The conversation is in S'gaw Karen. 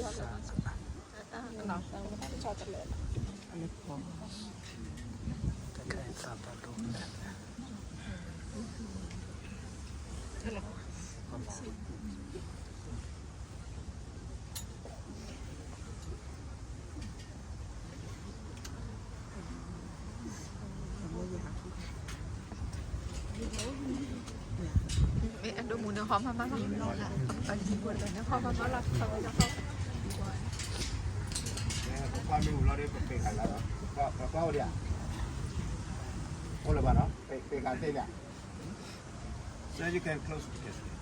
မ့ၢ်အဒိၣ်မူန့ၣ်ဟီမးမးလီၤ, အဒိၣ်မူန့ၣ်ဟီမးမးလီၤ, ပကွၢ်မ့ၣ်အူလီၤဒီး ပပ့ၤခးလီၤ, ပကွၢ်အိၣ်ဒံးဧါ, အိၣ်လၢၤဘၣ်နီၤ, ပ့ၤခးသ့လံ, so you can close the case.